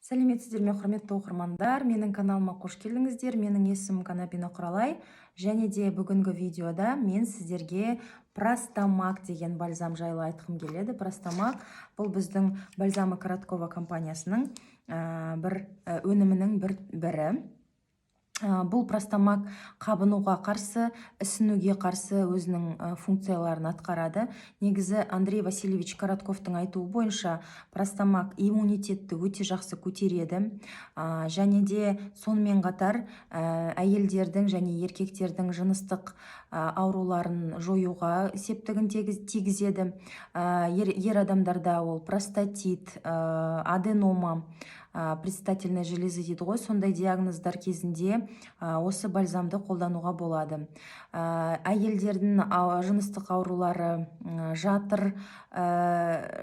Сәлеметсіздер ме, құрметті оқырмандар! Менің каналыма қош келдіңіздер. Менің есімім Канапина Құралай және де бүгінгі видеода мен сіздерге Простамак деген бальзам жайлы айтқым келеді. Простамак бұл біздің Бальзамы Короткова компаниясының бір өнімінің бірі. Бұл Простамак қабынуға қарсы, ісінуге қарсы өзінің функцияларын атқарады. Негізі, Андрей Васильевич Коротковтың айтуы бойынша, Простамак иммунитетті өте жақсы көтереді және де сонымен қатар әйелдердің және еркектердің жыныстық ауруларын жоюға септігін тигізеді. Ер адамдарда ол простатит, аденома предстательной железы дейді ғой, сондай диагноздар кезінде осы бальзамды қолдануға болады. Әйелдердің жыныстық аурулары,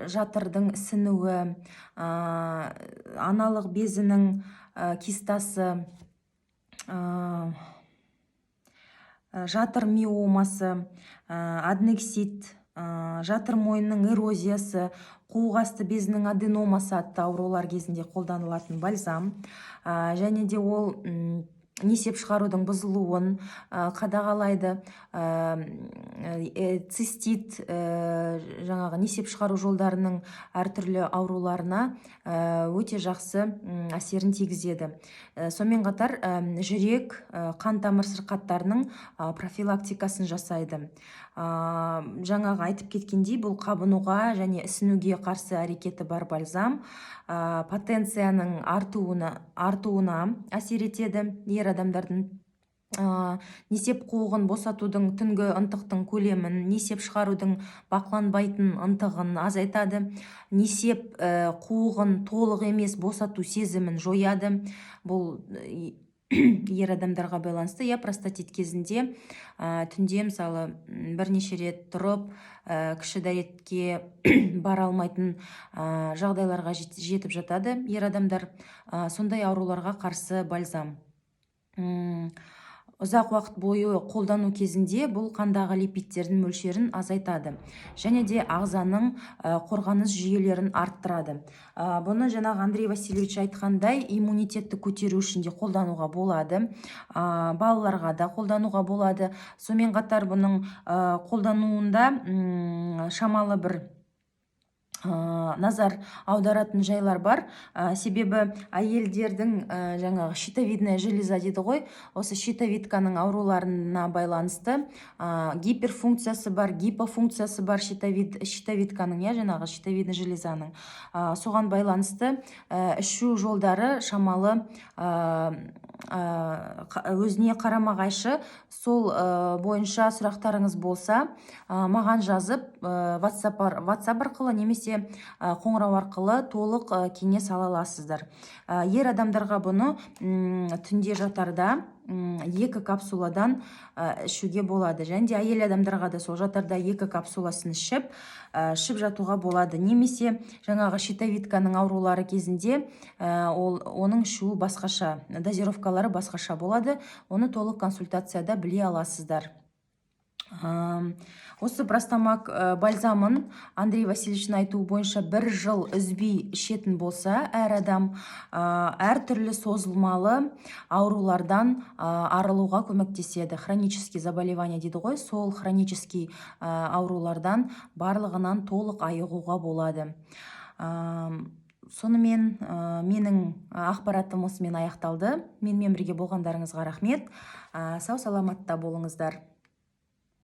жатырдың ісінуі, аналық безінің кистасы, жатыр миомасы, аднексит, жатыр мойнының эрозиясы, қуық асты безінің аденомасы атты аурулар кезінде қолданылатын бальзам. Және де ол несеп шығарудың бұзылуын қадағалайды. Цистит, жаңағы несеп шығару жолдарының әртүрлі ауруларына өте жақсы әсерін тигізеді. Сонымен қатар жүрек, қан тамыр сырқаттарының профилактикасын жасайды. Жаңағы айтып кеткендей, бұл қабынуға және ісінуге қарсы әрекеті бар бальзам. Потенцияның артуына әсер етеді ер адамдардың, несеп қуығын босатудың түнгі ынтықтың көлемін, несеп шығарудың бақыланбайтын ынтығын азайтады, несеп қуығын толық емес босату сезімін жояды. Бұл ер адамдарға байланысты, иә. Простатит кезінде түнде, мысалы, бірнеше рет тұрып, кіші дәретке бара алмайтын жағдайларға жетіп жатады ер адамдар. Сондай ауруларға қарсы бальзам. Ұзақ уақыт бойы қолдану кезінде бұл қандағы липидтердің мөлшерін азайтады және де ағзаның қорғаныс жүйелерін арттырады. Бұны жаңағы Андрей Васильевич айтқандай, иммунитетті көтеру үшін де қолдануға болады, балаларға да қолдануға болады. Сонымен қатар бұның қолдануында шамалы бір назар аударатын жайлар бар. Себебі әйелдердің жаңағы щитовидная железа дейді ғой, осы щитовидканың ауруларына байланысты гиперфункциясы бар, гипофункциясы бар щитовидканың, иә, жаңағы щитовидный железаның, соған байланысты ішу жолдары шамалы өзіне қарама қайшы. Сол бойынша сұрақтарыңыз болса, маған жазып, WhatsApp арқылы немесе қоңырау арқылы толық кеңес ала аласыздар. Ер адамдарға бұны түнде жатарда екі капсуладан ішуге болады және де әйел адамдарға да сол жатарда екі капсуласын ішіп жатуға болады. Немесе жаңағы щитовидканың аурулары кезінде ол оның ішуі басқаша, дозировкалары басқаша болады. Оны толық консультацияда біле аласыздар. Осы Простамак бальзамын Андрей Васильевичтің айтуы бойынша бір жыл үзбей ішетін болса әр адам, әртүрлі созылмалы аурулардан арылуға көмектеседі. Хронический заболевание дейді ғой, сол хронический аурулардан барлығынан толық айығуға болады. Сонымен менің ақпаратым осымен аяқталды. Менімен бірге болғандарыңызға рахмет. Сау саламатта болыңыздар.